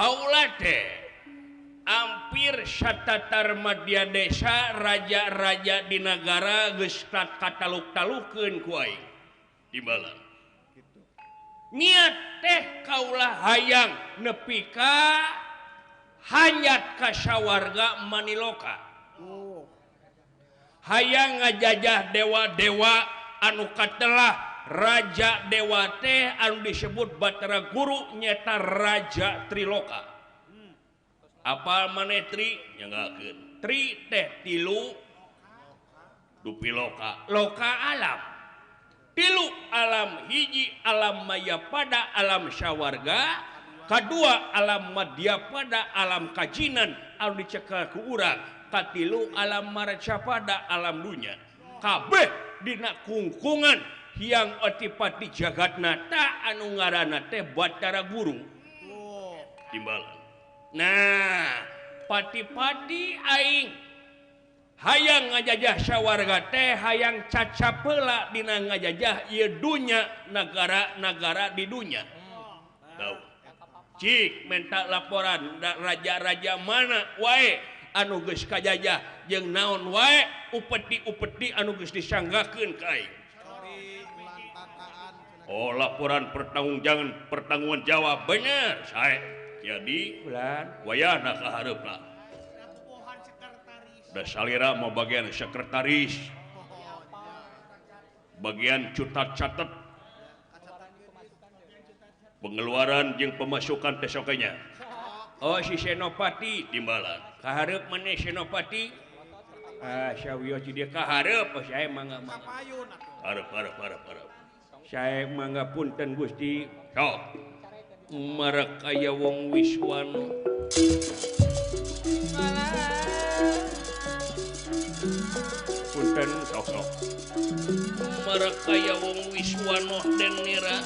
Kaula teh hampir satatar madya desa raja-raja di nagara geus kataluk-talukeun ku aing. Timbalan. Niat teh kaula hayang nepi ka hanyat ka sawarga maniloka. Hayang ngajajah dewa-dewa anu katelah raja dewa teh anu disebut Batara Guru nyeta Raja Triloka. Apal maneh tri nyanggakeun. Tri teh tilu dupi loka, loka alam. Tilu alam hiji alam mayapada alam sawarga, kadua alam madyapada alam kajinan anu dicekel ku urang, katilu alam marcapada alam dunya. Kabeh dina kungkungan Hyang Otipati Jagatnata anu ngaranna teh Batara Guru. Timbalan. Nah, pati-pati aing hayang ngajajah sawarga teh hayang cacapela dina ngajajah ieu dunya nagara-nagara di dunya. Tahu. Cik minta laporan raja-raja mana wae anu geus kajajah jeung naon wae upeti-upeti anu geus disanggakeun ka aing. Oh, laporan pertanggungan jawab bener sae. Jadi bulan wayahna ka hareupna. Da salira mau bagian sekretaris, bagian cutat catet, pengeluaran jeung pemasukan teh sokenya. Oh si Senopati timbalan. Kahareup maneh Senopati? Ah sawios di dieu kahareup oh sae mangga mangga. Hareup hareup hareup hareup. Sae mangga punten Gusti. Sok. Marek aya wong wiswana. Punten sok sok. Marek aya wong wiswano den nira.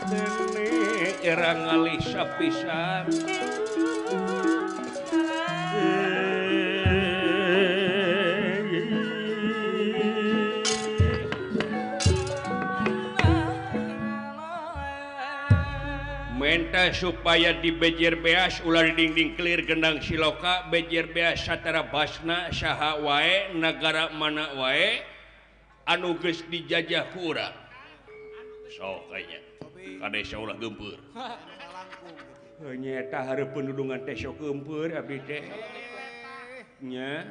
Dene era ngalih sapisan. Menta supaya di bejer beas ulah di dinding kelir gendang siloka bejer beas satara basna saha wae nagara mana wae anu geus dijajah ku urang. Sok kayaknya kade ulah geumpeur. Heuh nyaeta hareupeun dudungan teh sok geumpeur abdi teh. Nya.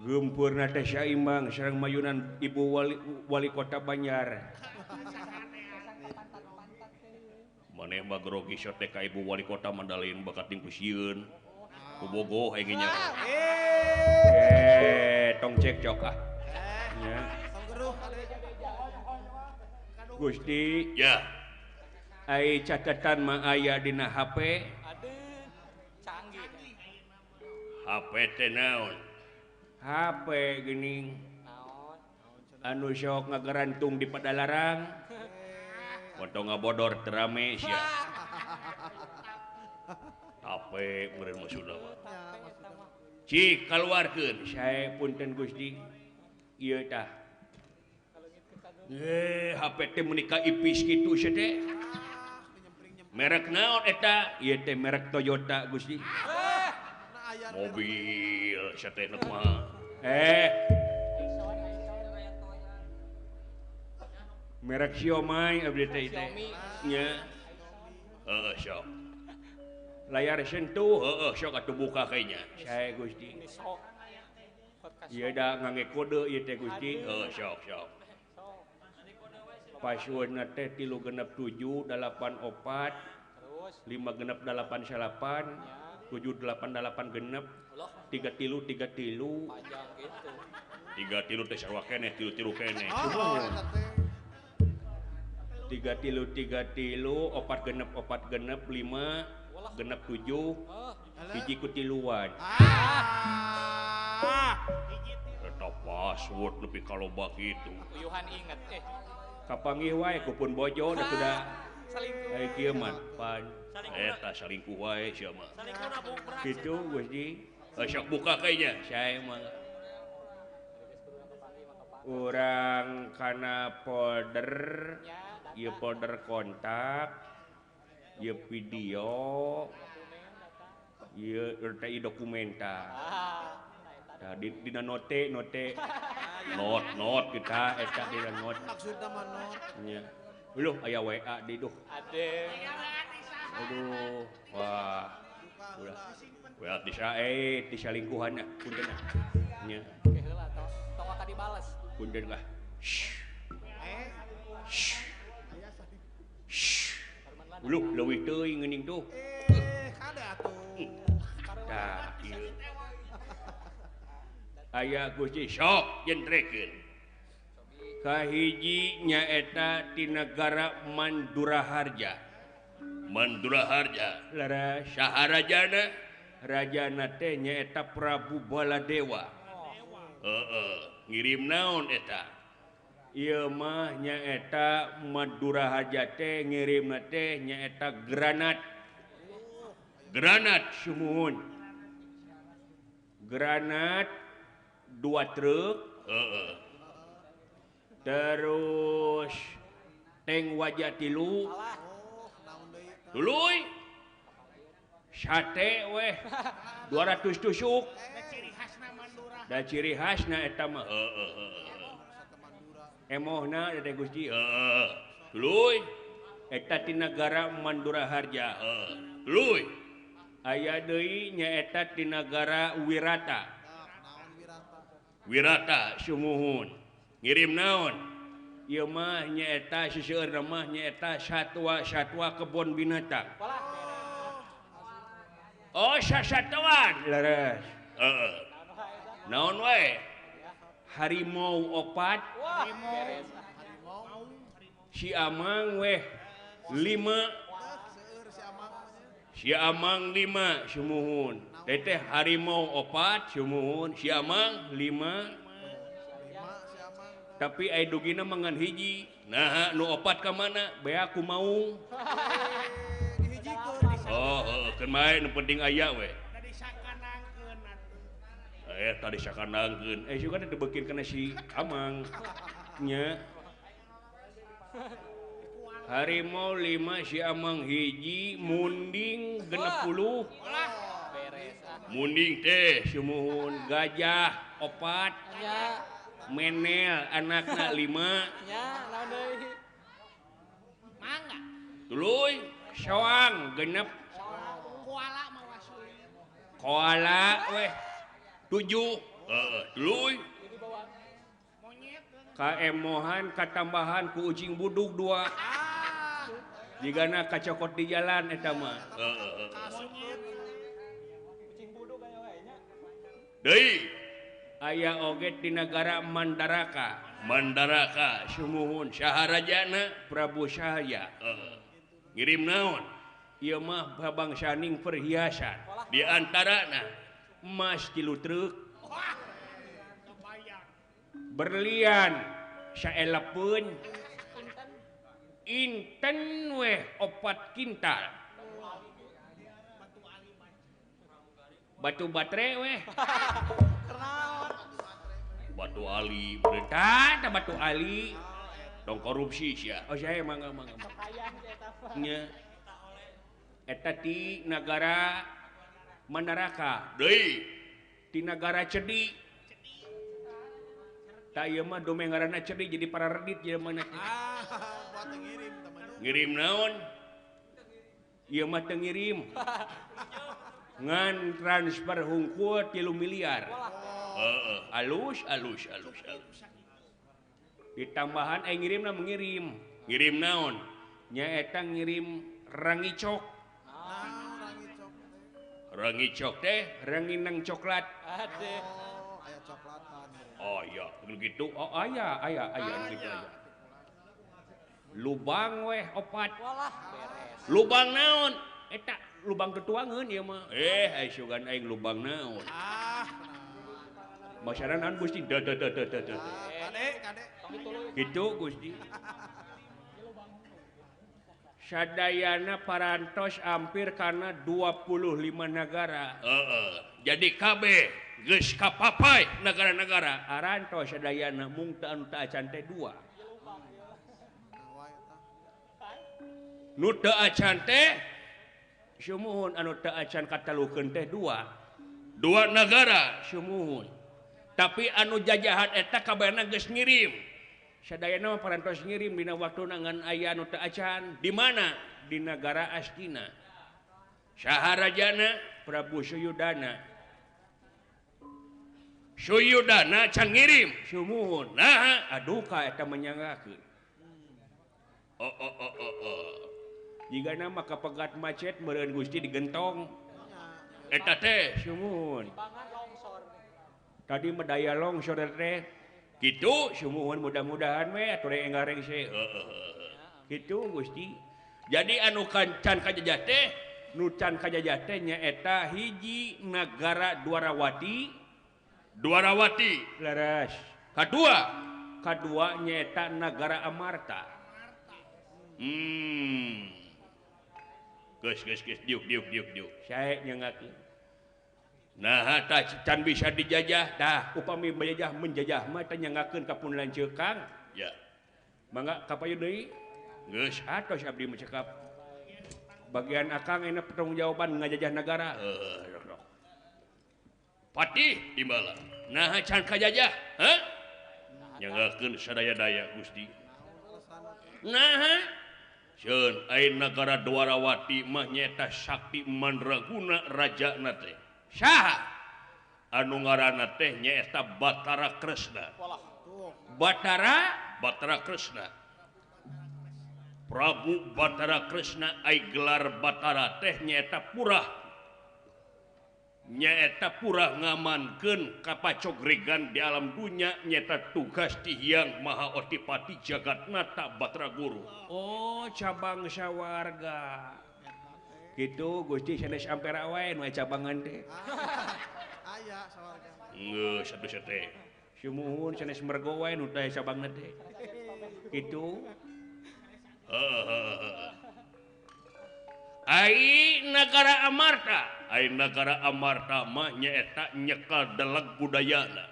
Geumpeur teh saimbang sareng mayunan ibu wali kota Banjar. Maneh mah grogi sok teh ka ibu wali kota Mandalin bakat ting kusieun. Ku bogoh aing nya. Eh, tong cekcok ah. Nya. Gusti, ya. Ai catatan mah aya dina HP. Aduh, canggih. HP teh naon? HP geuning. Naon? Anu sok ngagarantung di Padalarang. Potong ngabodor terame sia. HP meureun mah sudah mah. Cik kaluarkeun sae punten Gusti. Ieu tah. HP teh meuni ka ipis kitu sia teh. Merek naon eta? Ieu teh merek Toyota Gusti. Mobil sia teh mah. Merek Xiaomi abdi teh teh. Nya. Heeh sok. Layar sentuh heeh sok atuh buka kayaknya. Sae Gusti. Ieu da ngangge kode ieu teh Gusti. Heeh sok sok. Passwordna teh 3 6 7 8 4 5 6 8 9 7 8 8 6 3 3 3 3 3 3 teh sarua keneh 3 3 keneh. 3 3 3 3 4 6 4 6 5 6 7 hiji ku tiluan. Eta password nepi ka loba kitu. Uyuhan inget eh. Kapanggih wae ku pun bojo da sudah ai kieu mah pan eta salingkuh wae sia mah. Kitu Gusti. Sok buka kayaknya sae mah. Urang kana folder, ieu folder kontak. Ieu video ieu RTI dokumenta. Tah dina note note not not kita eta dina not. Maksudna mah not. Nya. Uluh aya WA di duh. Ade. Aduh, wah. Ulah. WA ti sae ti salingkuhanna punten ah. Nya. Oke heula tong tong aka dibales. Punten lah. Eh. Uluh leuwih teuing geuning tuh. Eh, kade atuh. Tah, ieu. Aya Gusti sok jentrekeun. Kahiji nyaeta ti nagara Manduraharja. Manduraharja lara saha rajana? Rajana teh nyaeta Prabu Baladewa. Heeh, ngirim naon eta? Ieu mah nyaeta Manduraharja teh ngirimna teh nyaeta granat. Granat sumuhun. Granat 2 truk. Heeh. Terus teng wajah 3. Tuluy sate weh 200 tusuk. Da ciri khasna eta mah. Heeh. Emohna teh Gusti. Heeh. Tuluy eta ti nagara Manduraharja. Heeh. Tuluy aya deui nyaeta ti nagara Wirata. Wirata sumuhun. Ngirim naon? Ieu mah nyaeta seseueurna mah nyaeta satwa-satwa kebon binatang. Oh, sasatuan leres. Heeh. Naon wae? Harimau 4. Si Amang weh 5. Si Amang 5 sumuhun. Teteh harimau 4 sumuhun, si Amang 5. Tapi ai dugina mangan hiji. Nah, nu 4 ka mana? Bea ku maung. Oh, heeh, keun bae nu penting aya we. Tadi sakanangkeun atuh. Tadi sakanangkeun. Sugan teh dibeukeun kana si Amang. Nya. Harimau 5 si Amang hiji, munding 60. Munding teh sumuhun, gajah 4. Nya. Menel anakna 5. Nya, naon deui? Mangga. Tuluy soang 6. Koala mah wasuy. Koala weh 7. Heeh, tuluy. Monyet kaemohan katambahan ku ucing budug 2. Jigana kacokot di jalan eta mah. Heeh. Ucing budug aya wae nya. Deui aya oge di nagara Mandaraka. Mandaraka sumuhun saha rajana? Prabu Sahaya. Ngirim naon? Ieu mah babangsaning perhiasan. Di antarana emas 3 truk. Berlian saelepeun. Inten weh 4 kintal. Batu batre weh. Batu Ali, berita batu Ali. Tong korupsi sia. Oh saya mangga mangga. Nya. Eta ti nagara Mandaraka. Deui ti nagara Cedi. Tah ieu mah domeh ngaranna Cedi jadi para redit jelema teh. Ah, buat ngirim teman. Ngirim naon? Ieu mah teu ngirim. Ngan transfer hungkul 3 miliar. Heeh, alus alus alus alus. Ditambahan ngirimna mengirim. Ngirim naon? Nyaeta ngirim rangicok. Rangicok teh ranginang coklat. Ade. Oh, aya coklatan. Oh iya, begitu. Oh aya aya aya gitu aya. Lubang weh 4. Walah, beres. Lubang naon? Eta lubang ketuangeun ieu mah. Ai sugan aing lubang naon? Ah. Masyarakat naon Gusti? Da da da da da. Kade, kade. Gitu Gusti. Sadayana parantos hampir karena 25 negara. Jadi kabeh geus kapapai negara-negara arantos sadayana mung teu anu teu acan teh 2. Nu teu acan teh Sumuhun anu teu acan katalukeun teh dua. Dua nagara sumuhun. Tapi anu jajahan eta kabarna geus ngirim. Sadayana mah parantos ngirim dina waktuna ngan aya anu teu acan. Di mana? Di nagara Astina. Saha rajana? Prabu Suyudana. Suyudana can ngirim. Sumuhun. Nah, aduka eta menyanggakeun. Oh oh oh oh oh. Jika nama kapegat macet meureun Gusti digentong. Eta teh sumuhun. Tadi medaya longsor teh. Kitu sumuhun mudah-mudahan we atuh enggal rengse. Heeh. Kitu Gusti. Jadi anu can kajajah teh, nu can kajajah teh nyaeta hiji nagara Dwarawati. Dwarawati leres. Kadua, kadua nyaeta nagara Amarta. Geus geus geus diuk diuk diuk diuk. Sae nyangakeun. Nah, tah can bisa dijajah tah upami menjajah menjajah mah teh nyangakeun ka pun lanceuk Kang. Ya. Mangga ka payun deui. Geus atos abdi mah cekap. Bagian akang enak pertanggungjawaban ngajajah nagara. Heuh. Patih timbala. Nah, can kajajah, hah? Nyangakeun sadaya-daya Gusti. Nah, seun ai nagara Dwarawati mah nyaeta sakti mandraguna rajana teh. Saha? Anu ngaranna teh nyaeta Batara Kresna. Batara Batara Kresna. Prabu Batara Kresna ai gelar Batara teh nyaeta purah. Nyaeta purah ngamankeun kapacogregan di alam dunya nyaeta tugas ti Hyang Maha Otipati Jagatnata Batara Guru. Oh, cabang sawarga. Kitu Gusti sanes ampera wae nu cabangan teh. Aya sawarga. Geus atuh teh. Sumuhun sanes mergo wae nu teh cabangna teh. Kitu. Heeh. Ai nagara Amarta, ai nagara Amarta mah nyaeta nyekel deleg budayana.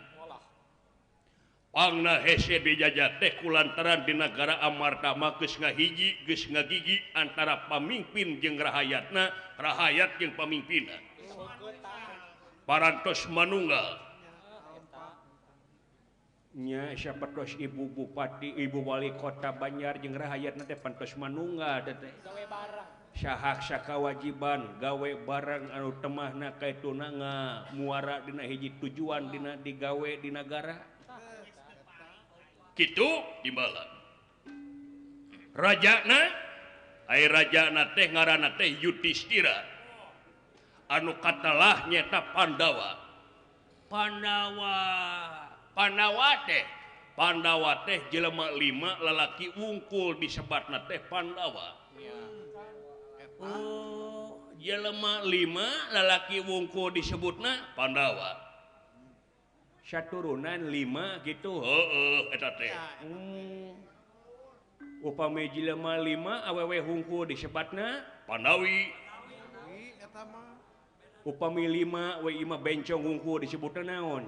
Pangna hese dijajah teh kulantaran di nagara Amarta mah geus ngahiji, geus ngagigi antara pamimpin jeung rahayatna, rahayat jeung pamimpinna. Parantos manunggal. Nya sapertos ibu bupati, ibu wali kota Banjar jeung rahayatna teh pantos manunggal teh. Sahak sakawajiban gawe barang anu temahna kaituna muara dina hiji tujuan dina digawe di nagara. Kitu timbalan. Rajana ai rajana teh ngaranna teh Yudhistira. Anu katelah nyaeta Pandawa. Pandawa, Pandawa teh, Pandawa teh jelema 5 lalaki wungkul disebatna teh Pandawa. Oh, jelema 5 lalaki wungkul disebutna Pandawa. Saturunan 5 gitu. Heeh, eta teh. Upami jelema 5 awewe hungkul disebatna Pandawi. Upami 5 we imah bencong hungkul disebutna naon?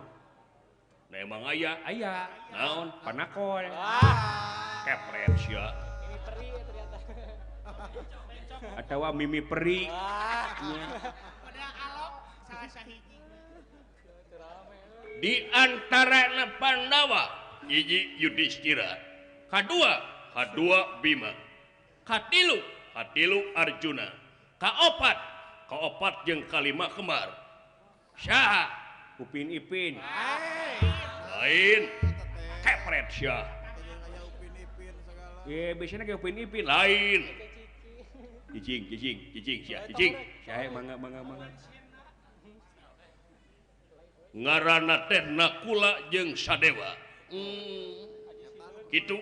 Nah emang aya, aya. Naon? Panakol. Kepret sia. Atawa mimi peri. Di antara Pandawa hiji Yudhistira, kadua kadua Bima, katilu katilu Arjuna, kaopat kaopat jeung kalima kembar. Saha? Upin Ipin. Lain. Kepret sia. Ye biasana ge Upin Ipin lain. Cicing, cicing, cicing, sia, cicing. Sae mangga, mangga, mangga. Ngaranna teh Nakula jeung Sadewa. Kitu.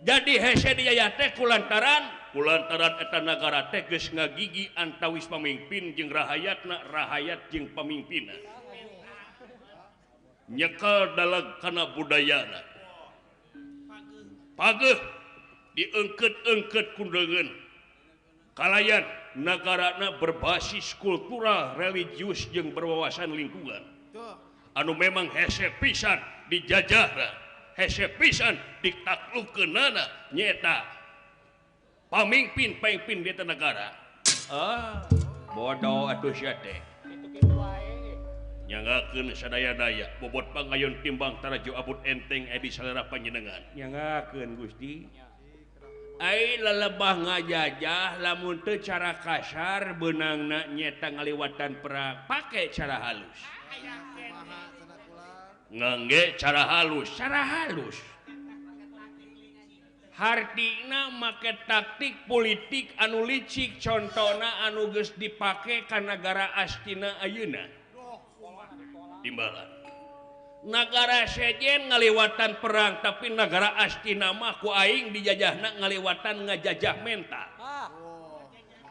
Jadi hese dijajah teh kulantaran, kulantaran eta nagara teh geus ngagigi antawis pamimpin jeung rahayatna, rahayat jeung pamimpinna. Nyekel daleg kana budayana. Pageuh diengket-engket ku deungeun. Kalayan nagarana berbasis kultural religius jeung berwawasan lingkungan. Anu memang hese pisan dijajahna, hese pisan ditaklukkeunana nyaeta pamimpin-pamimpin di negara. Ah, bodoh atuh sia teh. Nyanggakeun sadaya-daya bobot pangayun timbang taraju abut enteng aya salera panjenengan. Nyanggakeun Gusti. Ai lelebah ngajajah lamun teu cara kasar beunangna nyeta ngaliwatan perang pake cara halus. Ngangge cara halus, cara halus. Hartina make taktik politik anu licik contona anu geus dipake ka nagara Astina ayeuna. Timbalan. Nagara sejen ngaliwatan perang tapi nagara Astina mah ku aing dijajahna ngaliwatan ngajajah mental.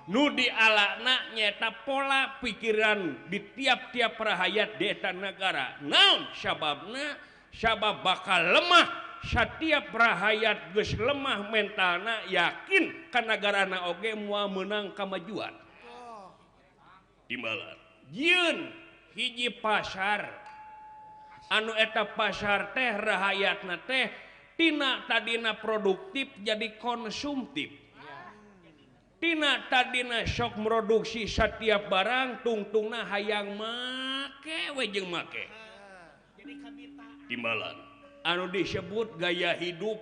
Nu dialana nyeta pola pikiran di tiap-tiap rahayat di eta nagara. Naon sababna? Sabab bakal lemah setiap rahayat geus lemah mentalna yakin ka nagarana oge moal meunang kamajuan. Timbalan. Jieun hiji pasar anu eta pasar teh rahayatna teh tina tadina produktif jadi konsumtif. Tina tadina sok produksi setiap barang tungtungna hayang make we jeung make. Timbalan anu disebut gaya hidup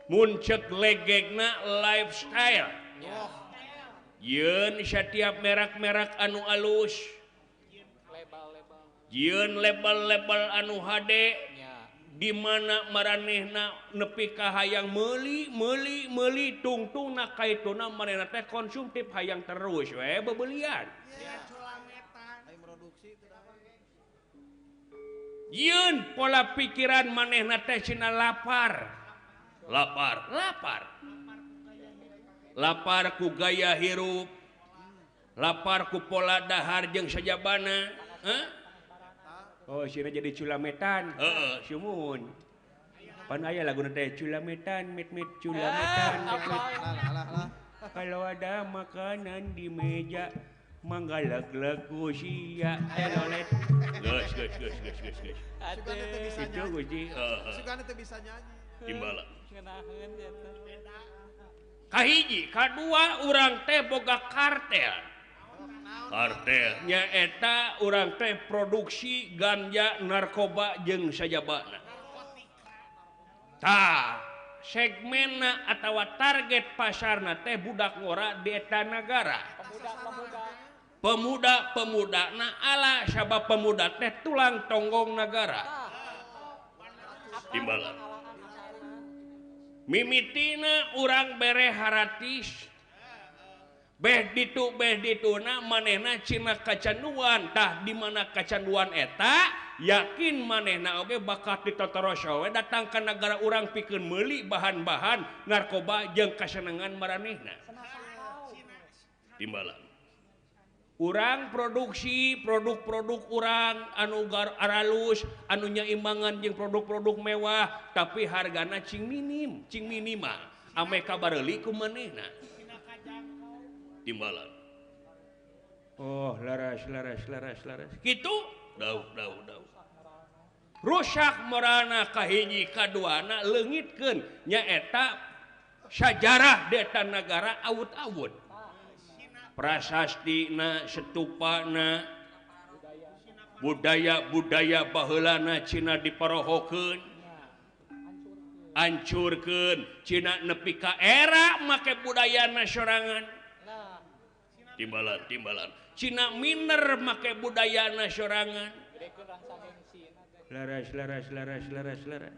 mun ceuk legegna lifestyle. Yeun setiap merek-merek anu alus, jieun label-label anu hade, di mana maranehna nepi ka hayang meuli meuli meuli tungtungna kaituna manehna teh konsumtif hayang terus we bebelian. Yeun pola pikiran manehna teh cenah lapar. Lapar, lapar. Lapar ku gaya hirup, lapar ku pola dahar jeung sajabana. Hah? Oh, sina jadi culametan. Heeh, sumuhun. Pan aya laguna teh culametan, mit-mit culametan, mit-mit. Kalau ada makanan di meja, manggaleg-leg ku sia telolet. Geus, geus, geus, geus, geus, geus. Sugana teu bisa nyanyi. Sugana teu bisa nyanyi. Timbalan. Kahiji, kadua urang teh boga kartel. Kartel nyaeta urang teh produksi ganja, narkoba jeung sajabana. Tah, segmenna atawa target pasarna teh budak ngora di eta nagara. Pemuda-pemudana ala sabab pemuda teh tulang tonggong nagara. Timbalan. Mimitina urang bere haratis. Beh ditu beh dituna manehna cina kacanduan. Tah di mana kacanduan eta yakin manehna oge bakal ditotoroso we datang ka nagara urang pikeun meuli bahan-bahan narkoba jeung kasenengan maranehna. Timbalan. Urang produksi produk-produk urang anu aralus anu nyaimbangan jeung produk-produk mewah tapi hargana cing minim, cing minimal. Ame kabareuli ku manehna. Timbalan. Oh, laras laras laras laras. Kitu dauh dauh dauh. Rusak moralna kahiji kaduana leungitkeun nyaeta sajarah di eta nagara awut-awut. Prasastina, setupana, budaya-budaya baheulana cina diparohokeun, hancurkeun, cina nepi ka era make budayana sorangan. Timbalan, timbalan. Cina minder make budayana sorangan. Laras, laras, laras, laras, laras.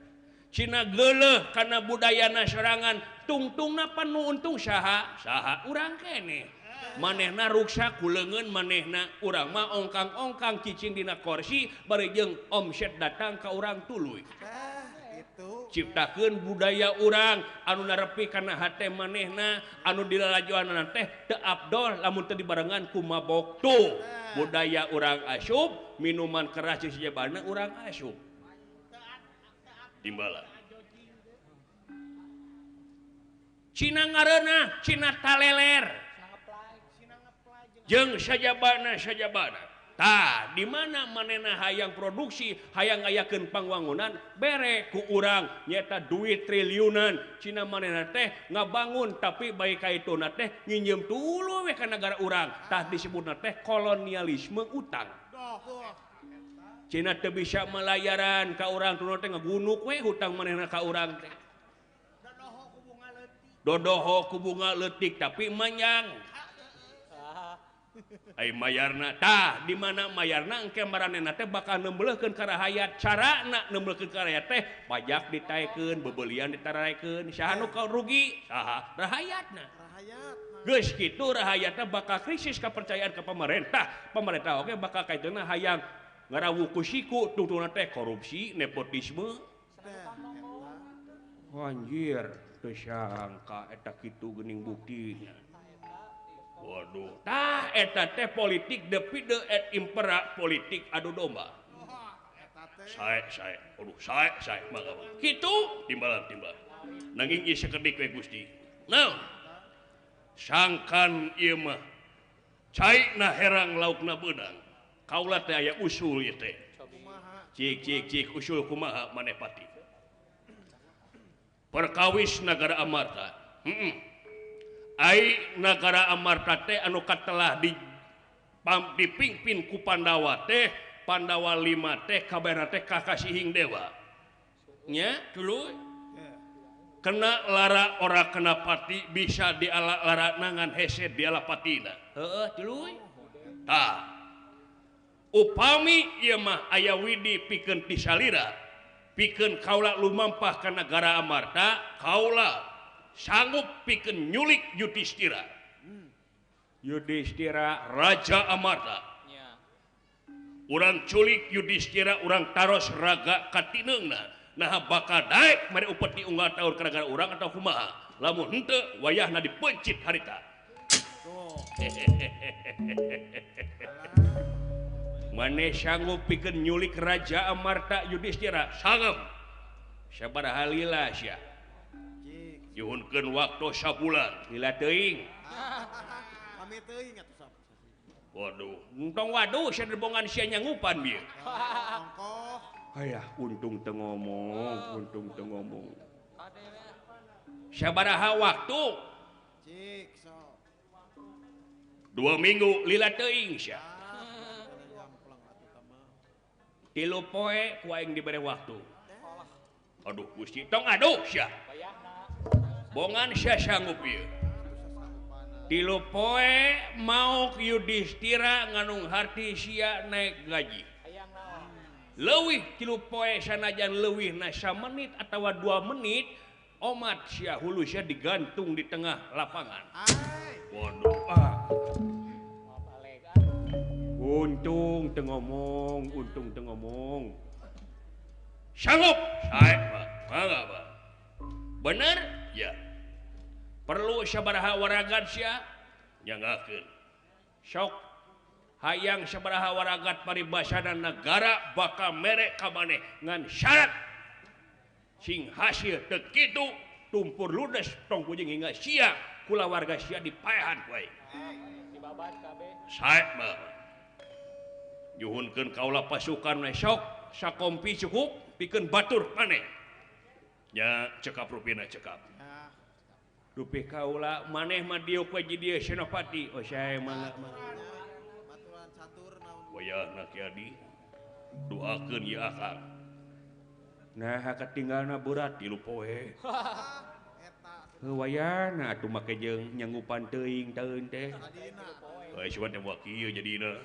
Cina geuleuh kana budayana sorangan, tungtungna pan nu untung saha? Saha urang keneh. Manehna ruksak ku leungeun manehna, urang mah ongkang-ongkang cicing dina kursi bari jeung omset datang ka urang tuluy. Ciptakeun budaya urang anu narepi kana hate manehna, anu dilalajoanana teh teu abdol lamun teu dibarengan ku mabok tuh. Budaya urang asup, minuman keras jeung sajabana urang asup. Timbalan. Cina ngareunah, cina taleler. Jeung sajabana sajabana. Tah di mana manehna hayang produksi hayang ngayakeun pangwangunan bere ku urang nyeta duit triliunan cina manehna teh ngabangun tapi bae kaituna teh nginjem tuluy we ka nagara urang. Tah disebutna teh kolonialisme utang. Cina teu bisa malayaran ka urang tuluy teh ngagunuk we hutang manehna ka urang teh. Dodoho ku bunga leutik tapi manyang. Ai mayarna tah di mana mayarna engke maranehna teh bakal nembeleuhkeun ka rahayat. Carana nembeleuhkeun ka rahayat teh pajak ditaekeun, bebelian ditaraekeun, saha nu rugi? Saha? Rahayatna. Geus kitu rahayatna bakal krisis kepercayaan ka pemerintah. Pemerintah oge bakal kaituna hayang ngarawuh ku siku tungtungna teh korupsi, nepotisme. Anjir, teu sangka eta kitu geuning buktina. Waduh, tah eta teh politik de fide et impera, politik adu domba. Sae sae, aduh sae sae mangga. Kitu timbalan timbalan. Nanging ieu sakedik we Gusti. Naon? Sangkan ieu mah cai na herang laukna beunang. Kaula teh aya usul ieu teh. Cik cik cik usul kumaha maneh pati. Perkawis nagara Amarta. Heeh. Ai nagara Amarta teh anu katelah dipimpin ku Pandawa teh, Pandawa 5 teh kabarna teh kakasihing dewa. Nya tuluy. Kena lara ora kena pati bisa diala lara nangan hese diala patina. Heeh tuluy. Tah. Upami ieu mah aya widi pikeun tisalira, pikeun kaula lumampah ka nagara Amarta, kaula sanggup pikeun nyulik Yudhistira. Yudhistira Raja Amarta. Urang culik Yudhistira, urang taros raga katineungna. Naha bakal daek mere upeti unggal taur ka nagara urang atau kumaha. Lamun henteu wayahna dipencit harita. Maneh sanggup pikeun nyulik Raja Amarta Yudhistira? Sanggup. Sabaraha lila sia? Nyuhunkeun waktu sabulan lila teuing. Kami teuing atuh sap. Waduh, entong waduh sia debongan sia nyangupan bieu. Ongkoh. Hayah untung teu ngomong, untung teu ngomong. Sabaraha waktu? Cik sok. 2 minggu lila teuing sia. 3 poe ku aing dibere waktu. Aduh Gusti, tong aduh sia. Bongan sia sanggup ieu. 3 poe maok Yudhistira nganung harti sia naik gaji. Leuwih 3 poe sanajan leuwihna samenit atawa 2 menit, omat sia hulu sia digantung di tengah lapangan. Waduh ah. Untung teu ngomong, untung teu ngomong. Sanggup, sae Pak. Mangga Pak. Bener? Ya. Perlu sabaraha waragat sia? Nyangakeun. Sok hayang sabaraha waragat paribasana negara bakal mere ka maneh ngan syarat sing hasil teu kitu tumpur ludes tong pujing hingga sia kulawarga sia dipaehan ku aing. Dibabat kabeh. Sae mah. Nyuhunkeun kaula pasukan we sok sakompi cukup pikeun batur maneh. Nya cekap rupina cekap. Rupi kaula maneh mah diuk we di dieu Senopati. Oh sae mangga mah. Baturan catur naon. Wayahna Ki Adi. Doakeun ieu akang. Nah katinggalna berat 3 poe. Eta. Heuh wayahna atuh make jeung nyanggupan teuing taeun teh. Heuh cuman teh moal kieu jadina.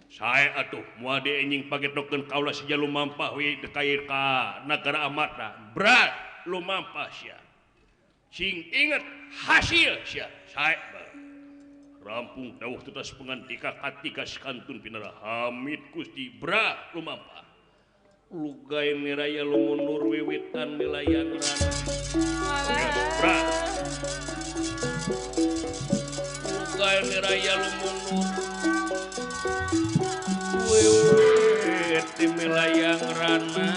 Sae atuh moal dienying pagetokeun kaula sia lumampah we dekair ka nagara Amarta. Berat lumampah sia. Sing inget hasil sia. Sae rampung dawuh tutas pengantika katika sakantun pinara Hamid Gusti berat lumampah. Lugai niraya lumunur wiwitan wilayah rana. Berat. Lugai niraya lumunur wiwit milayang rana.